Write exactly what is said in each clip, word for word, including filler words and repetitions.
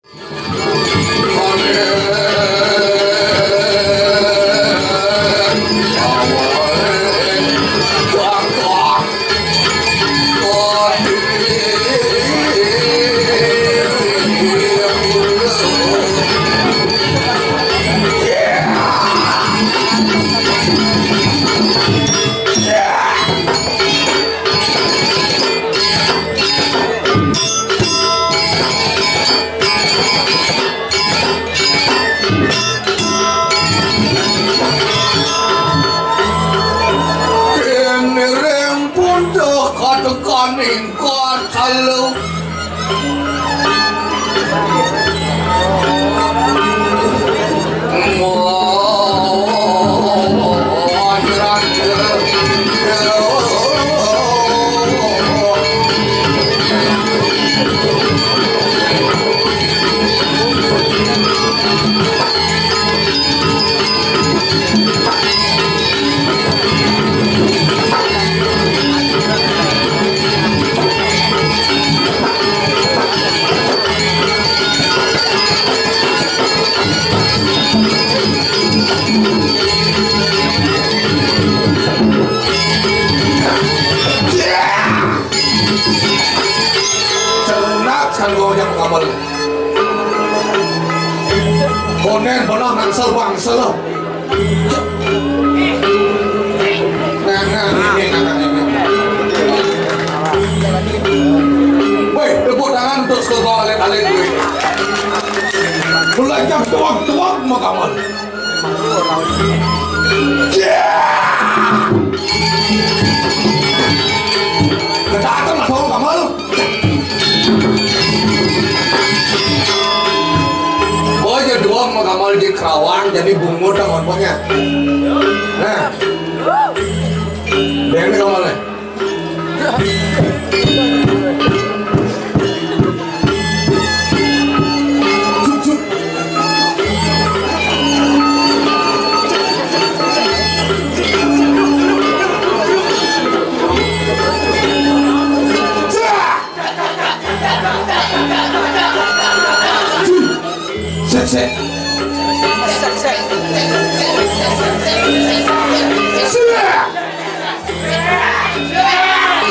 Kene reng puntuk katekan ingkar salu. Cenat kan gua yang pengamal. Konen benar nangsel bangsel. Nah, nah, ini, nah, nah, ini. Woi, tepuk tangan untuk sekelompok alit-alit gue. Mulai jam tuang-tuang mau kamar. Kedatang lah, tolong kamar. Oh, jadi dua mau kamar di Kerawang, jadi bungut dah pokoknya. Nah. Dia ini kamarnya. Sik, sik. Sik.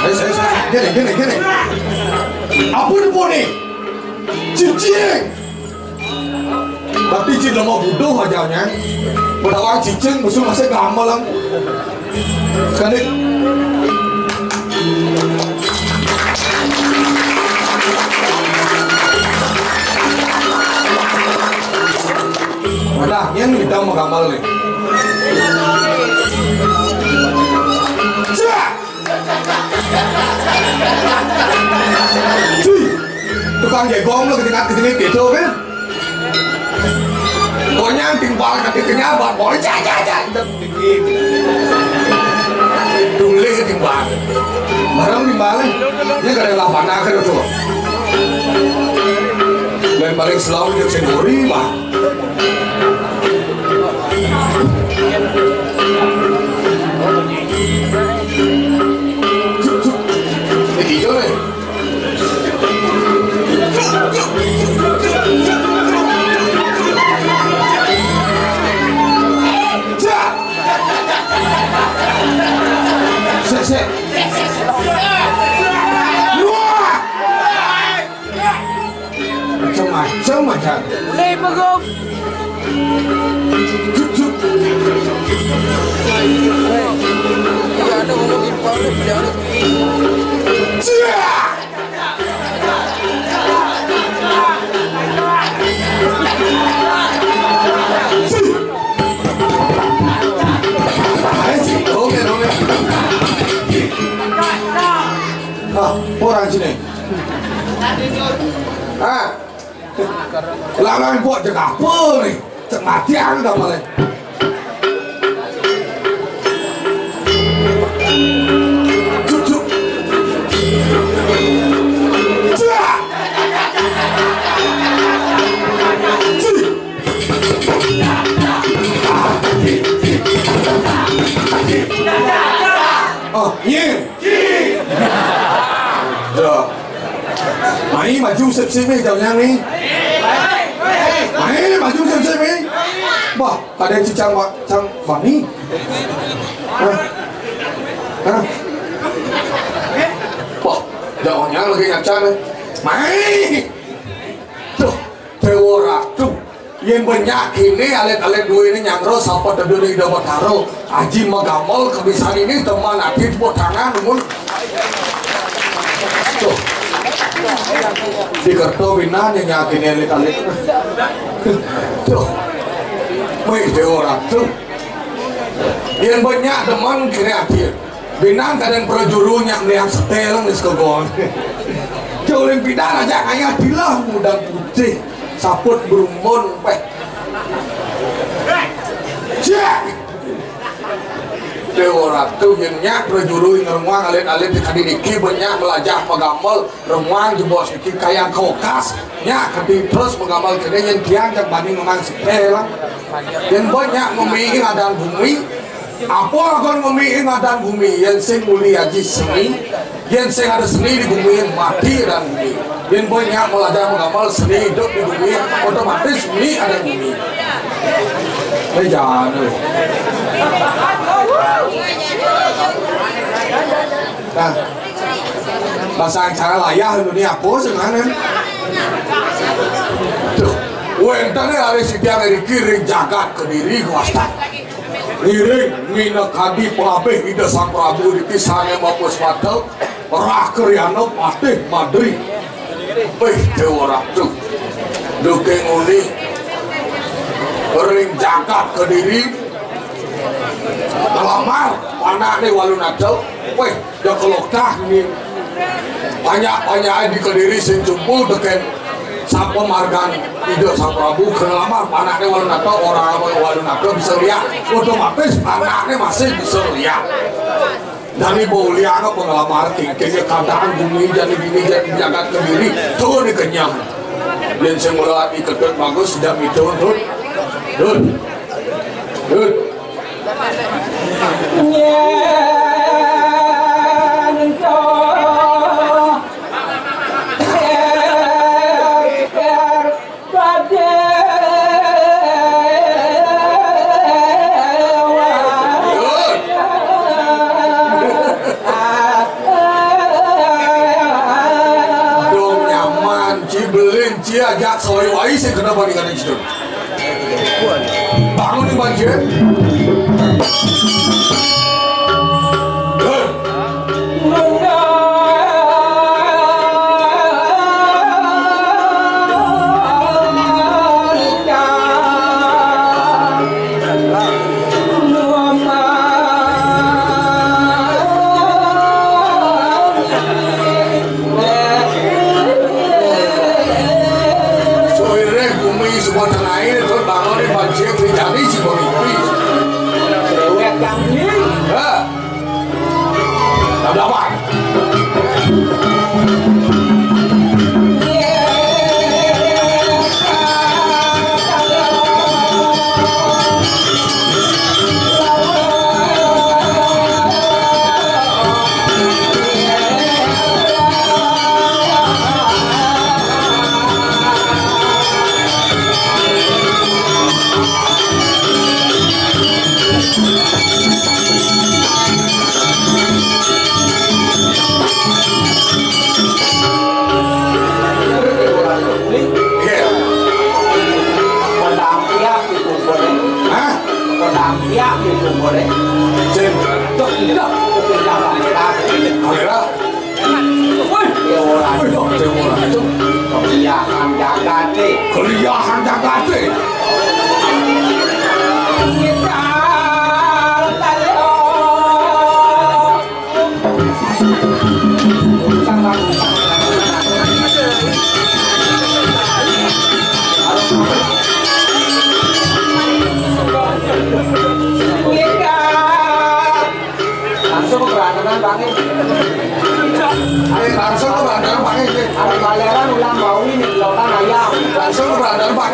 Ayo, ayo, ayo. Gini, gini, gini. Ampun, ampun nih. Cicing. Tapi cicing mau bodoh aja nya. Pedawang cicing musuh masih gamelan. Sekali. Wadah, yang kita mau gamal nih. Cak! Cuy, tukang jagung lo ketika ketika gitu kan? Konyang timbal kaki kenyal buat boleh cak cak cak. Tulis timbal. Barang timbal. Ini kada lapan akhir tuh. Dan paling selalu dia sendiri mah. Sik, sik. Wah! Macam-macam aja. Mulai pegong. Iya, ada ngomongin Paulus, jangan. Cia! Oke, oke. Ah, orang sini. Ah. Lanang kok cek apa nih? Cek mati aku tak boleh. Cucuk. Cek. Cek. Oh, iya. Iya. Mai maju sip-sip ni jauh nyang ni. Mai maju sip-sip ni. Bah, kadén cicang wa-, cang bani. Hah? Hah? Bah, jauh nyang lagi ngacan ni. Mai. Tuh, Déwa Ratu. Yén banyak kéné alit-alit duwéné nyangro sapa teduné Ida Betara. Aji magamel kebisan ini teman ati tepuk tangan mun. Tuh. Di kerto binan yang nyakiné alit-alit. Tuh. Wih, Déwa Ratu. Yén banyak demen kéné ati. Binan kadén prajuru nyak melihat setél wis kegol. Jauh lim pidan aja kaya dilah mudang putih. Saput berumbun, wéh. Cek. Déwa Ratu, yén nyak prajuru ngremang alit-alit di kadi niki, banyak melajah magamel, remang jebos niki kayang kokas. Nyak kadi terus magamel kéné, yén tiang jak bani memang setél. Yén banyak ngemiing adan bumi, apa agon ngemiing adan bumi, yén sing muli aji seni, yén sing ada seni di bumi, mati adan bumi. Yén boy nyak melajah magamel seni hidup di bumi, otomatis muli adan bumi. Eh, jangan, eh. Nah, bahasa aksara layah dunia apa sih, mana? Tuh, wénten ari siti Amerika ring jagat Kediri, kuastan. Ngiring minakadi pangabih Ida Sang Prabu niki sané mapuspata, Rah Karyana Patih Madri. Wih, Déwa Ratu. Duké nguni ring jagat Kediri. Nglamar anakné Walunata. Wih, ya keloktah ini. Banyak-banyak di Kediri sing cumpul tekén sapa margan Ida Sang Prabu, kena lamar anakné Walunata, ora Walunata bisa liak, otomatis anakné masih bisa liak. Dani bau liak apa ngelamar kengkeng ya keadaan bumi jadi bini jadi jagat Kediri, tuh dikenyang. Dan semula ati ketut bagus, tidak itu, tuh. Tuh. Tuh. Yén to éker padéwa. Dong nyaman, ci belin, ci ajak sawai-wai sing kena bandingan itu. Bangun nih, Bang Jin. Hei. Soiré bumi sebuah tanah air, terus bangun di Pancing, terjadi si pemimpin. Cerewet, Kang. Hah? Dah dapat. Hah? Pedang siap itu boleh. Sing. Dok, dok. Kamera. Woi. Dewa Ratu, Dewa Ratu. Keliahan jagate. Keliahan jagate. Kita tahu. Langsung ke berantakan, Pak. Ayo, langsung ke berantakan, Pak. Ada baleran ulang bau ini, lautan ayam. Langsung ke berantakan, Pak.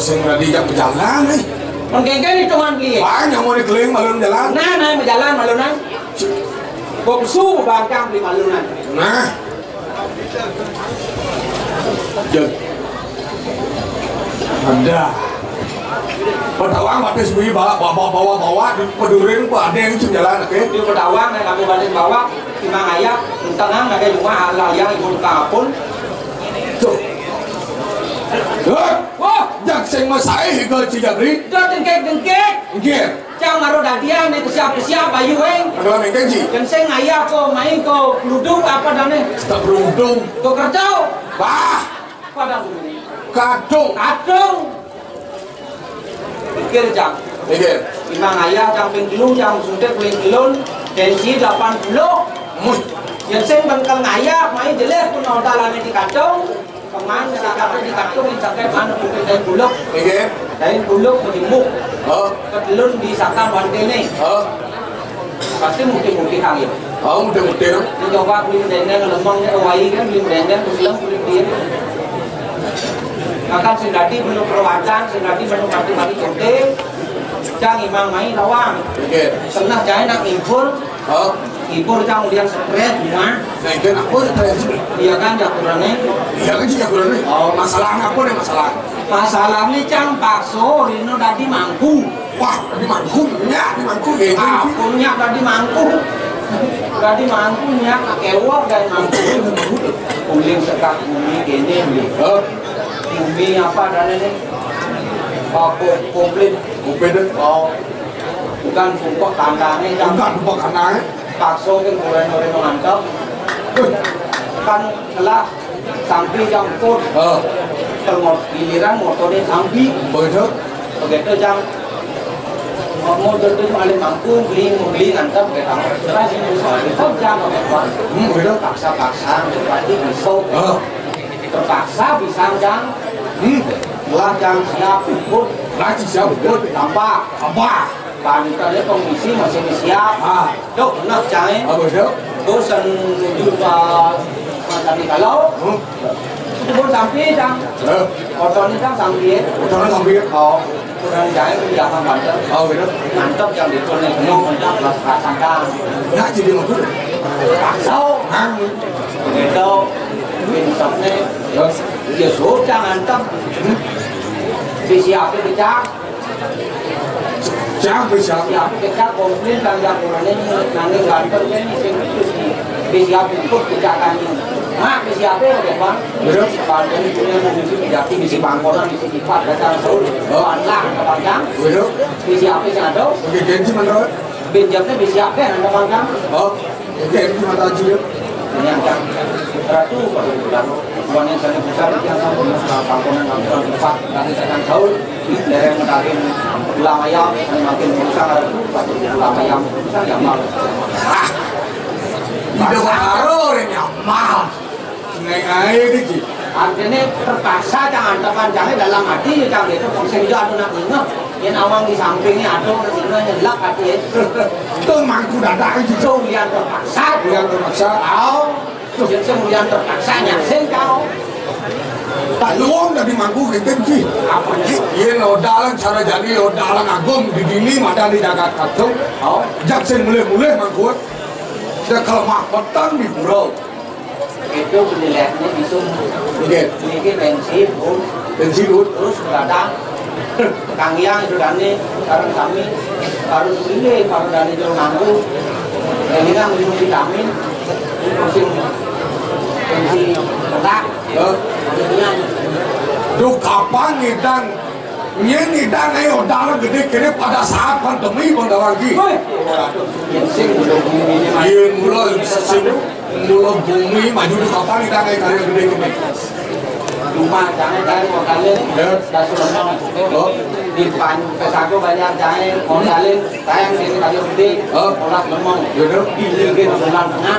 Sing dadi jak bejalan, eh. Mengkengken hitungan beli. Banyak mau dikeliling malunan jalan. Nah, nah, bejalan malunan. Boksu bangkang beli malunan. Nah. Jod. Ada. Petawang batis bui bawa, bawa, bawa, bawa, pedurin ku ada yang sing jalan, oke? Di petawang, yang kami batis bawa, imang ayah, tenang, ada cuma halal yang ibu tukang apun. Tuh. Hah? Wah, jak sing masae ke Cijabri. Dah dengkek-dengkek. Nggih. Cang maro dadian nih, kesiap-kesiap bayu, weng. Ada mengkeng, Ji? Yang sing ayah ko main ko peluduk apa dane? Tak peluduk. Ko kerja. Bah. Pada dulu. Kadung. Kadung. Pikir, Cang. Pikir. Imang ayah, Cang, ping telu, Cang, suntik, ping telun, tensi delapan puluh. Muh. Yang sing bengkel ngayah, main jelek pun hotel ane di kadung. Keman, sekarang di kadung, yang sampai mana pun kita buluk. Pikir. Dari buluk ke timbuk. Oh. Ketelun di sakam wantene. Oh. Pasti mutih-mutih kali. Oh, mutih-mutih, no? Ini coba beli dendeng lemong, ya, wai kan, beli dendeng, beli lem, beli dia. Makan sing dadi menu perwatan, sing dadi menu pati-pati kote. Cang imang mai lawang. Oke. Senah jahe nak ngibur. Oh. Ngibur cang ulian stres, rumah. Nah, itu apa stres? Iya kan, jakurane? Iya kan, jakurane. Oh. Masalah apa nih, masalah? Masalah ni cang pakso, rino dadi mangku. Wah, di mangku, nyak, di mangku, ya, itu. Ah, punya tadi mangku. Tadi mangku, nyak, kewok dan mangku. Kuling sekat bumi gini, beli. Hah? Bumi apa dan ini? Oh, ko-, komplit. Komplit, eh? Oh. Bukan sumpah kandangnya, kan? Bukan sumpah kandangnya. Pakso kan goreng-goreng mantap. Kan lah, sampi campur. Oh. Kalau mau giliran motornya sampi. Begitu? Begitu, Cang. Mau motor itu paling mampu, beli, mau beli, ngantar, pakai tangan. Terus ini, soal itu, Cang, pakai apa? Hmm, begitu. Paksa-paksa, berarti bisa. Oh. Terpaksa bisa, Cang. Hmm. Lah, Cang, siap, ikut. Lagi siap, ikut. Tanpa. Tanpa. Panitia komisi masih siap. Ah. Dok, nah, Cang, eh. Apa, Dok? Bosan nuju ke Mas Andi kalau. Hmm. Itu pun sampai, Cang. Eh. Otonya, Cang, sampai. Otonya sampai. Oh, kurang jahit, itu jangan bandel. Oh, gitu. Mantap, Cang, di sini. Penuh, mantap, kelas rasakan. Nah, jadi apa? Paksa. Nah. Begitu. Insafnya. Terus? Ya, sudah, mantap. Hmm. Sisi apa, Cang? Siapa, siapa? Ya, kita komplain dan laporannya ini, nanti kantor kan ini sing khusus di, di siapa ikut kejahatan ini. Mak, di siapa ya, Bang? Betul. Kalau ini punya musik, jadi bisi bangkolan, bisi kipas, datang sahur. Oh. Panjang, panjang. Betul. Di siapa sih ada? Oke, janji menurut? Benjamnya di siapa yang ada panjang? Oh. Oke, terima kasih. Ini yang ratu, Pak Gubernur. Bukan yang saya besar, yang sama dengan pangkunan, pangkunan empat. Tadi saya kan tahu, dari yang mengkarin tulang ayam, yang makin besar, Pak, tulang ayam, saya nyaman. Ah, tidak baru, orang nyaman. Naik air, Diki. Artinya terpaksa, jangan tekan, jangan dalam hati, ya, jangan itu, sehingga ada nak ingat. Yang awang di sampingnya ada, nak ingat, nyelak hati, ya. Itu mangku dadak, gitu. So, yang terpaksa. Yang terpaksa. Tahu. Yang semudian terpaksanya sing kau. Tak luwung dadi mangku kenten ki. Apa ni? Yen odalan cara jani odalan agung di dini madan di jagat Katung. Oh. Jak sing mulih-mulih mangku. Dah kelemah petang di pura. Itu penilaiannya itu. Nggih. Niki pensi, Bu. Pensi, Bu. Terus kadang Kang Yang itu dani, sekarang kami harus pilih kalau dani itu mampu. Ini kan minum vitamin, musim pensi petak. Hah? Maksudnya, duh, kapan ngidang? Nyén ngidang ae odalan gedé kéné pada saat pandemi, Bang Dawang ki. Wih, waduh, sing udah bumi ini, Mas. Iya, mula sing Mula bumi maju di papan kita kayak karya gede gini. Cuma jangan cari modalnya nih. Ya. Dah sudah. Oh. Di pan pesaku banyak jahe modalin, sayang sini kayu gede. Oh. Olah lemong. Ya, dong. Ini ke bulan tengah.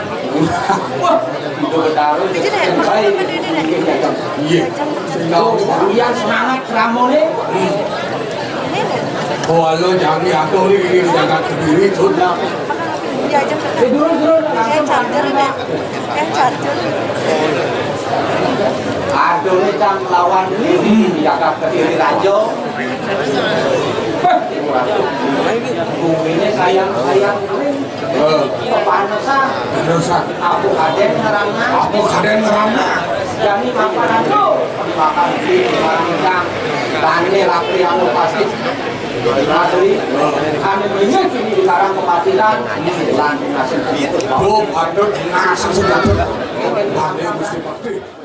Wah, itu bertaruh itu yang baik. Iya. Tuh, yang semangat keramonnya. Hmm. Oh, halo, jangan diatur ini, ini jagat kediri, sudah. Eh, dulu, dulu, langsung. Yang charger, Pak. Yang charger. Aduh, ini cang lawan ini jagat Kediri Raja. Bumine sayang-sayang, kepanasan. Kepanasan. Apa kaden ngerana? Apa kaden ngerana? Jani makan ado, makan di makan cang. Tane lapri anu pasti. Asli, anu ini sini di Karang Kepatihan, lan nasi. Tuh, aduh, nasi sudah. Tane mesti pasti.